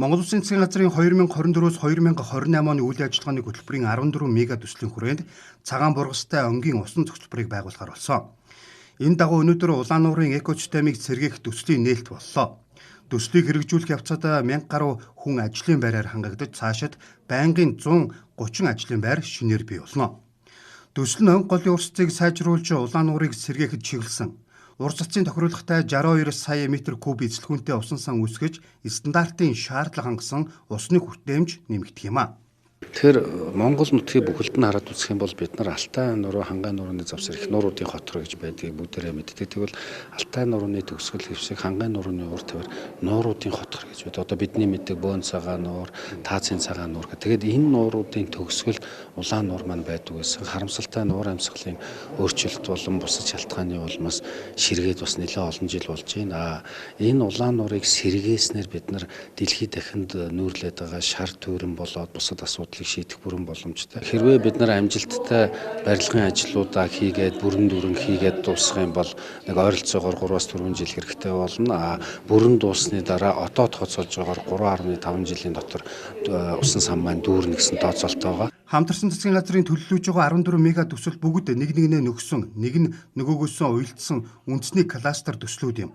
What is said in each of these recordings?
Монгол Улсын засгийн газрын 2024-өөс 2028 оны үйл ажиллагааны хөтөлбөрийн 14 мега төслийн хүрээнд Цагаан бургастай өнгийн усан цогцлборыг байгуулахар болсон. Энэ дагуу өнөөдөр Улаан нуурын экосистемийг сэргээх төслийн нээлт боллоо. Төслийг хэрэгжүүлэх явцад 1000 гаруй хүн ажлын байраар хангагдаж цаашид байнгын 130 ажлын байр шинээр бий болно. Төсөл нь онг голын урсцыг сайжруулж Улаан нуурыг сэргээхэд чиглэсэн. Ур цацын тохируулгатай 62 сая метр куб эзлэхүүнтэй усан сан үүсгэж стандартын шаардлага хангасан усны хүртээмж нэмэгдэх юм а. Тэгэхээр Монгол нутгийг бүхэлд нь хараад үзэх юм бол бид нар Алтай нуруу, Хангай нурууны завсар их нууруудын хотор гэж байдгийг бүгдээрээ мэддэг. Тэгвэл Алтай нурууны төгсгөл хэвшиг, Хангай нурууны уур тавир нууруудын хотор гэж байдаг. Одоо бидний мэддэг Бөөн цагаан нуур, Таацын цагаан нуур гэх. Тэгээд энэ нууруудын төгсгөл Улаан нуур маань байдаг байсан. Харамсалтай нуур амьсгалын өөрчлөлт болон бусад шалтгааны улмаас ширгээд бас нэлээд олон жил болж байна. Энэ Улаан нуурыг сэргээснээр бид нар дэлхийд дахинд нүүрлээд байгаа шар туйран болоод бусад асуудлыг шийдэх бүрэн боломжтой. Хэрвээ бид нар амжилттай барилгын ажлуудаа хийгээд бүрэн дүүрэн хийгээд дуусгах юм бол нэг ойролцоогоор 3-4 жил хэрэгтэй болно. Бүрэн дууссаны дараа одоо тооцоолж байгаагаар 3.5 жилийн дотор усан сан маань дүүрнэ гэсэн тооцоолтой байгаа. Хамтарсан засгийн газрын төлөвлөж байгаа 14 мега төсөл бүгд нэг нэгнээ нөхсөн, нэг нь нөгөөгөөсөө уялдсан үндэсний кластер төслүүд юм.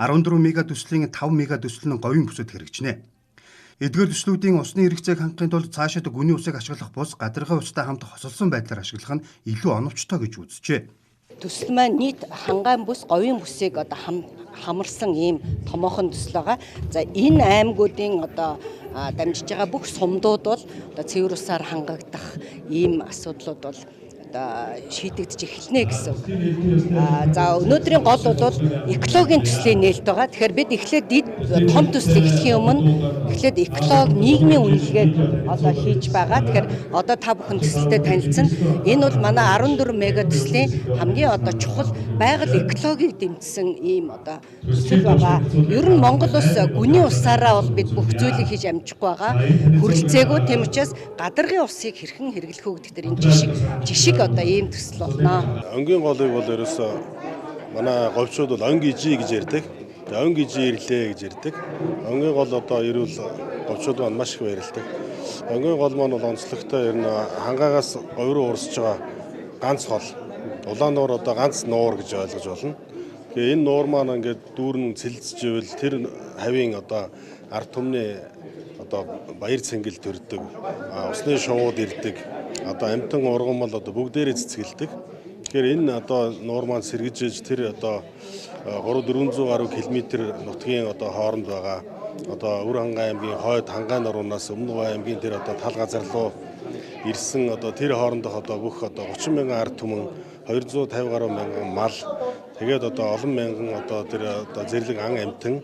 14 мега төслийн 5 мега төсөл нь говийн бүсэд хэрэгжинэ. Эдгээр төслүүдийн усны хэрэгцээг хангахын тулд цаашид гүний усыг ашиглах бус гадаргын устай хамт хосолсон байдлаар ашиглах нь илүү оновчтой гэж үзжээ. Төсөл маань нийт Хангай бүс, говийн бүсийг одоо хамарсан ийм томоохон төсөл байгаа. За энэ аймагуудын одоо дамжиж байгаа бүх сумдууд бол одоо цэвэр усаар хангагдах ийм асуудлууд бол одоо шийдэгдэж эхэлнэ гэсэн үг. За өнөөдрийн гол бол экологийн төслийн нээлт байгаа. Тэгэхээр бид эхлээд дид том төсөл эхлэхийн өмнө эхлээд экологи нийгмийн үнэлгээг одоо хийж байгаа. Тэгэхээр одоо та бүхэн төсөлтэй танилцсан. Энэ бол манай 14 мега төслийн хамгийн одоо чухал байгаль экологийг дэмжсэн ийм одоо төсөл байгаа. Ер нь Монгол улс гүний усаараа бол бид бүх зүйлийг хийж амжихгүй байгаа. Хүрэлцээгүй. Тийм учраас гадаргын усыг хэрхэн хэрэглэх үү гэдэг дээр энэ жишг одоо ийм төсөл болно. Өнгийн голыг бол ерөөсөө манай говьчууд бол онг ижи гэж ярьдаг. Онг ижи ирлээ гэж ярьдаг. Өнгийн гол одоо ирүүл говьчууд маань маш их баярлдаг. Өнгийн гол маань бол онцлогтой ер нь Хангаагаас говь руу урсж байгаа ганц гол. Улаан нуур одоо ганц нуур гэж ойлгож болно. Тэгээ энэ нуур маань ингээд дүүрэн цэлцэж ивэл тэр хавийн одоо ард түмний одоо баяр цэнгэл төрдөг, усны шувууд ирдэг. Одоо амтан ургамал одоо бүгдээрээ цэцгэлдэг. Тэгэхээр энэ одоо нуур маань сэргэж иж тэр одоо 3-400 гаруй километр нутгийн одоо хооронд байгаа одоо Өвөр Хангай аймгийн хойд Хангай нуруунаас Өмнө Говь аймгийн тэр одоо тал газар руу ирсэн одоо тэр хоорондох одоо бүх одоо 30 мянган ард түмэн, 250 гаруй мянган мал, тэгээд одоо олон мянган одоо тэр одоо зэрлэг ан амтан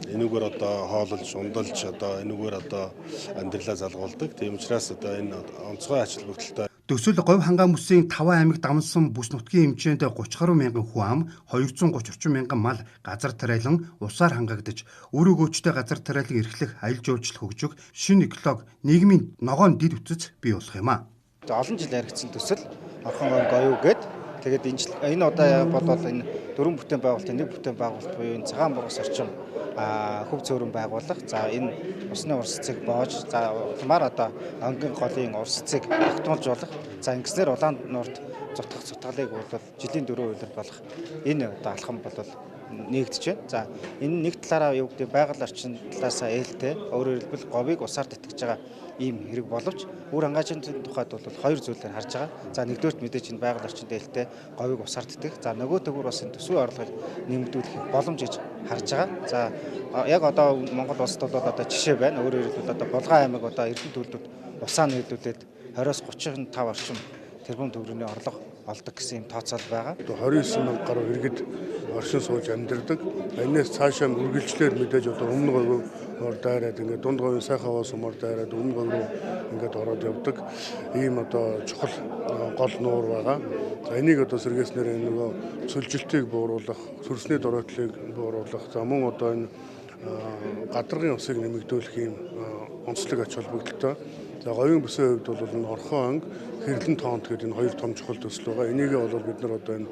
энүүгээр одоо хоололж, ундалж одоо энүүгээр одоо амьдралаа залгуулдаг. Тийм учраас одоо энэ онцгой ач холбогдолтой. Төсөл Говь Хангай бүсийн 5 аймаг дамнасан бүс нутгийн хэмжээнд 30 гаруй мянган хүн ам, 230 орчим мянган мал газар тариалан усаар хангагдаж, үр өгөөчтэй газар тариалан эрхлэх, аялал жуулчлал хөгжих, шинэ экологи, нийгмийн ногоон дэд бүтц бий болох юм а. Олон жил яригдсан төсөл Орхон говь говь гээд тэгээд энэ удаа бол энэ дөрвөн бүтээн байгуулалтын нэг бүтээн байгуулалт буюу энэ цагаан бургас орчим хөв цөөрөн байгуулах. За энэ усны урсцыг боож, за улмаар одоо өнгийн голын урсцыг тогтмолж болох. За ингэснээр Улаан нуурт зутгах зутгалыг бол жилийн 4 улирал болох энэ одоо алхам бол нэгдэж байна. За энэ нэг талаараа юу гэдэг байгаль орчин талаасаа ээлтэй, өөрөөр хэлбэл говийг усаар тэтгэж байгаа ийм хэрэг боловч Үр Хангаажийн тухайд бол хоёр зүйлээр харж байгаа. За нэгдүгээрт мэдээж энэ байгаль орчинд ээлтэй говийг усаар тэтгэх. За нөгөө төгөр бас энэ төсвийн орлогыг нэмэгдүүлэх боломж гэж харж байгаа. За яг одоо Монгол улсад бол одоо жишээ байна. Өөрөөр хэлбэл одоо Булган аймаг одоо Эрдэнэ төлөвлөд усаа нийлүүлээд 20-35 орчим тэрбум төгрөгийн орлого олдог гэсэн юм тооцоол байгаа. 29 мянга гаруй иргэд оршин сууж амьдардаг. Энээс цаашаа үргэлжлээд мэдээж одоо Өмнө говьор дайраад ингээд дунд говийн сайхан аваа сумаар дайраад Өмнө говь руу ингээд ороод явдаг. Ийм одоо чухал гол нуур байгаа. За энийг одоо сэргээснээр энэ нөгөө цөлжилтийг бууруулах, сөрсний доройтлыг бууруулах, за мөн одоо энэ гадаргын усыг нэмэгдүүлэх ийм онцлог ач холбогдолтой. За говийн бүсийн хувьд бол энэ Орхон анги, Хэрлэн тоонт гэдэг энэ хоёр том чухал төсөл байгаа. Энийг бол бид нар одоо энэ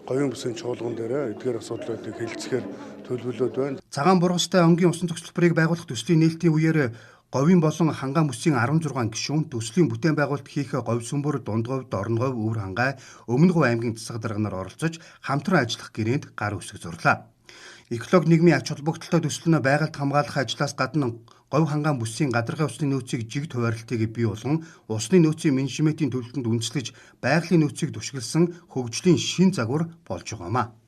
говийн бүсийн чуулган дээр эдгээр асуудлуудыг хэлцэхээр төлөвлөд байна. Цагаан бургастай өнгийн усан зохицлборыг байгуулах төслийн нээлтийн үеэр говийн болон хангаан бүсийн 16 гишүүн төслийн бүтээн байгуулалт хийх говь сүмбэр, дундговь, дорноговь, өвөр хангай, өмнө говь аймгийн засаг дарга нар оролцож хамтран ажиллах гэрээнд гар үсэг зурлаа. Экологи нийгмийн ач холбогдолтой төсөл нь байгальд хамгаалах ажлаас гадна говь хангаан бүсийн гадаргын усны нөөцийг жиг хуваарилтыг бий болгон усны нөөцийн менежментийн төлөлтөнд үндэслэж байгалийн нөөцийг түшиглэсэн хөгжлийн шин загвар болж байгаамаа.